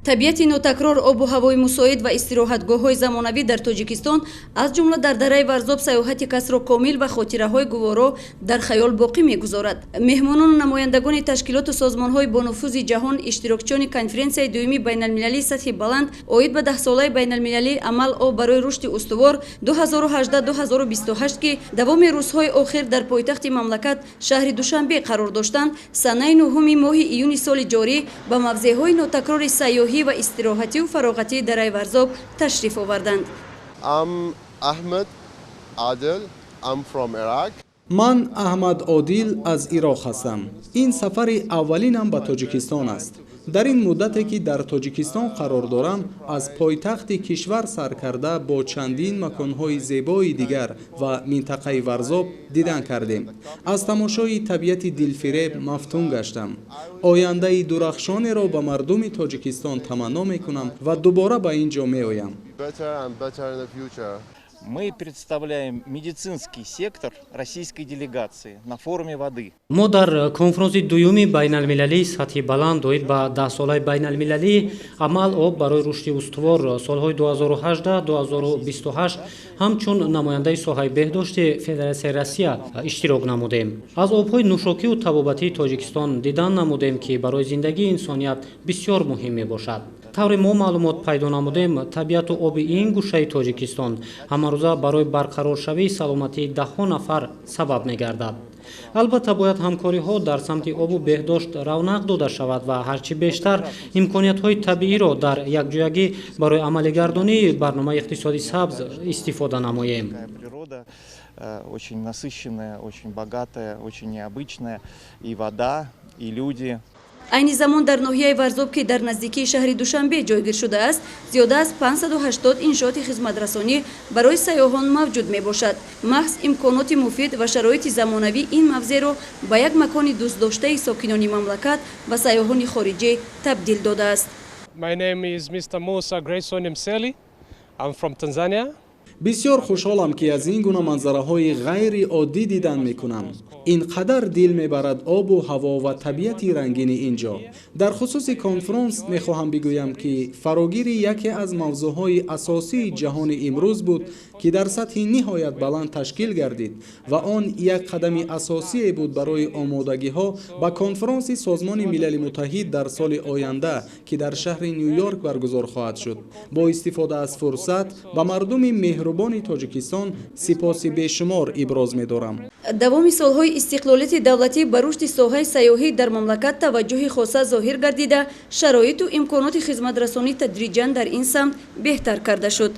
Табиати нотакрор, обу ҳавои мусоид ва истироҳатгоҳҳои замонавӣ дар Тоҷикистон, аз ҷумла дар дараи Варзоб, саёҳати касро комил ва хотираҳои гуворо дар хаёл боқӣ мегузорад. Меҳмонону намояндагони ташкилоту созмонҳои бонуфузи ҷаҳон, иштирокчиёни конференсияи дуюми байналмилалии сатҳи баланд оид ба даҳсолаи байналмилалии амал «Об барои рушди устувор» 2018-2028, ки давоми рӯзҳои охир дар пойтахти мамлакат, шаҳри Душанбе, қарор доштанд, санаи 9-уми моҳи июни соли ҷорӣ ба мавзеъҳои нотакрори сайёҳӣ ва истироҳативу фароғатии дараи Варзоб ташриф оварданд. I'm Ahmed Adel. I'm from Iraq. Ман Аҳмад Одил, аз Ироқ ҳастам. Ин сафари аввалинам ба Тоҷикистон аст. Дар ин муддате, ки дар Тоҷикистон қарор дорам, аз пойтахти кишвар сар карда, бо чандин маконҳои зебои дигар ва минтақаи Варзоб дидан кардем. Аз тамошои табиати дилфиреб мафтун гаштам. Ояндаи дурахшонеро ба мардуми Тоҷикистон таманно мекунам ва дубора ба ин ҷо меоям. Better and better in the future. Мы представляем медицинский сектор российской делегации на форуме воды. Мо дар конфронси дуюми байналмилалии сатҳи баланд оид ба даҳсолаи байналмилалии амал «Об барои рушди устувор» солҳои 2018-2028 ҳамчун намояндаи соҳаи беҳдошти Федератсияи Россия иштирок намудем. Аз обҳои нӯшокиву табобатии Тоҷикистон дидан намудем, ки барои зиндагии инсоният бисёр муҳим мебошад. Тавре мо маълумот пайдо намудем, табиату оби ин гӯшаи Тоҷикистон ҳамарӯза барои барқароршавии саломатии даҳҳо нафар сабаб мегардад. Албатта, бояд ҳамкориҳо дар самти обу беҳдошт равнақ дода шавад ва ҳарчи бештар имкониятҳои табииро дар якҷоягӣ барои амалигардонии барномаи иқтисоди сабз истифода намоем. Природа очень насыщенная, очень богатая, очень необычная. И вода, и люди. Айни замон дар ноҳияи Варзоб, ки дар наздикии шаҳри Душанбе ҷойгир шудааст, зиёда аз 580 иншооти хизматрасонӣ барои сайёҳон мавҷуд мебошад. Маҳз имконоти муфид ва шароити замонавӣ ин мавзеъро ба як макони дӯстдоштаи сокинони мамлакат ва сайёҳони хориҷӣ табдил додааст. My name is Mr. Musa Grayson Mseli. I'm from Tanzania. Бисёр хушҳолам, ки аз ин гуна манзараҳои ғайриоддӣ дидан мекунам. Ин қадар дил мебарад обу ҳаво ва табиати рангини ин ҷо. Дар хусуси конфронс мехоҳам бигӯям, ки фарогири яке аз мавзӯъҳои асосии ҷаҳони имрӯз буд, ки дар сатҳи ниҳоят баланд ташкил гардид ва он як қадами асосие буд барои омодагиҳо ба конфронси Созмони Милали Муттаҳид дар соли оянда, ки дар шаҳри Ню-Йорк баргузор хоҳад шуд. Бо истифода аз фурсат ба мардуми меҳрубони Тоҷикистон сипоси бешумор иброз медорам. Давоми солҳои истиқлолияти давлатӣ ба рушди соҳаи сайёҳӣ дар мамлакат таваҷҷӯҳи хоса зоҳир гардида, шароиту имконоти хизматрасонӣ тадриҷан дар ин самт беҳтар карда шуд.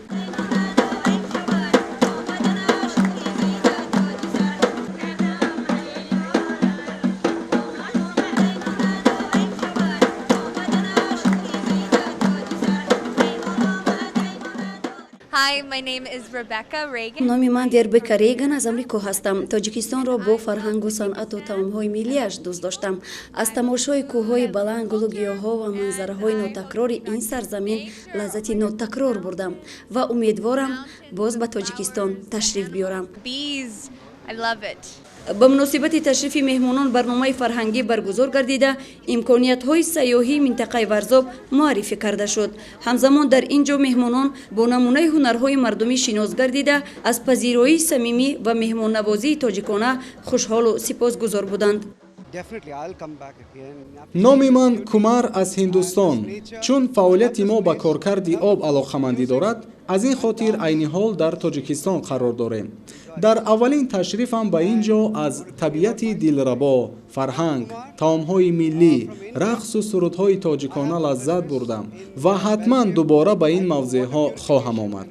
Hi, my name is Rebecca Reagan. Номи ман Ребека Рейган, аз Амрико ҳастам. Тоҷикистонро бо фарҳангу санъату таомҳои миллиаш дӯст доштам. Аз тамошои кӯҳҳои баланд, гулу гиёҳҳо ва манзараҳои нотакрори ин сарзамин лаззати нотакрор бурдам ва умедворам боз ба Тоҷикистон ташриф биёрам. Bees. I love it. Ба муносибати ташрифи меҳмонон барномаи фарҳангӣ баргузор гардида, имкониятҳои сайёҳии минтақаи Варзоб муаррифӣ карда шуд. Ҳамзамон дар ин ҷо меҳмонон бо намунаи ҳунарҳои мардумӣ шинос гардида, аз пазироии самимӣ ва меҳмоннавозии тоҷикона хушҳолу сипосгузор буданд. Номи ман Кумар, аз Ҳиндустон. Чун фаъолияти мо ба коркарди об алоқамандӣ дорад, аз ин хотир айни ҳол дар Тоҷикистон қарор дорем. Дар аввалин ташрифам ба ин ҷо аз табиати дилрабо, фарҳанг, таомҳои миллӣ, рақсу сурудҳои тоҷикона лаззат бурдам ва ҳатман дубора ба ин мавзеъҳо хоҳам омад.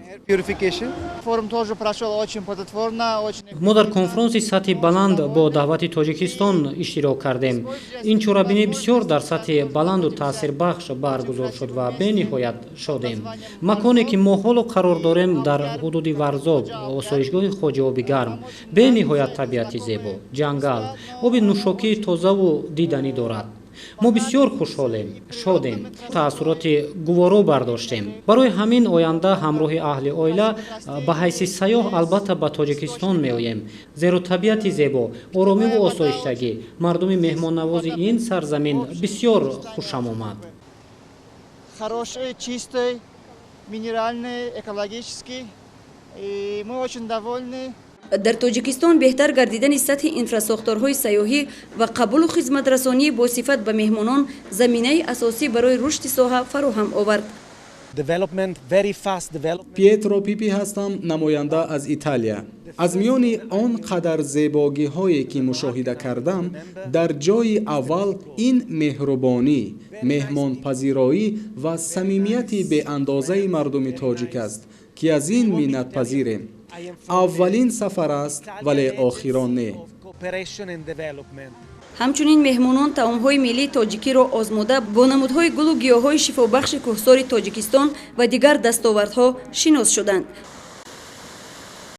Форум тоже прошел очень плодотворно, очень. Мо дар конфронси сатҳи баланд бо даъвати Тоҷикистон иштирок кардем. Ин чорабинӣ бисёр дар сатҳи баланду таъсирбахш баргузор шуд ва бениҳоят шодем. Маконе, ки мо ҳоло қарор дорем, дар ҳудуди Варзоб, осоишгоҳи Хоҷаоби Гарм, бениҳоят табиати зебо, ҷангал, оби нӯшокии тозаву диданӣ дорад. Мо бисёр хушҳолем, шодем, таассуроти гуворо бардоштем. Барои ҳамин оянда ҳамроҳи аҳли оила ба ҳайси сайёҳ албатта ба Тоҷикистон меоем, зеро табиати зебо, оромиву осоиштагӣ, мардуми меҳмоннавози ин сарзамин бисёр хушам омад. Хороший, чистый, минеральный, экологический. И мы очень довольны. Дар Тоҷикистон беҳтар гардидани сатҳи инфрасохторҳои сайёҳӣ ва қабулу хизматрасонии босифат ба меҳмонон заминаи асосӣ барои рушди соҳа фароҳам овард. Пьетро Пипи ҳастам, намоянда аз Италия. Аз миёни он қадар зебогиҳое, ки мушоҳида кардам, дар ҷои аввал ин меҳрубонӣ, меҳмонпазироӣ ва самимияти беандозаи мардуми тоҷик аст, ки аз ин миннатпазирем. Аввалин сафар аст, вале охирон не. Ҳамчунин меҳмонон таомҳои миллии тоҷикиро озмуда, бо намудҳои гулу гиёҳҳои шифобахши кӯҳсори Тоҷикистон ва дигар дастовардҳо шинос шуданд.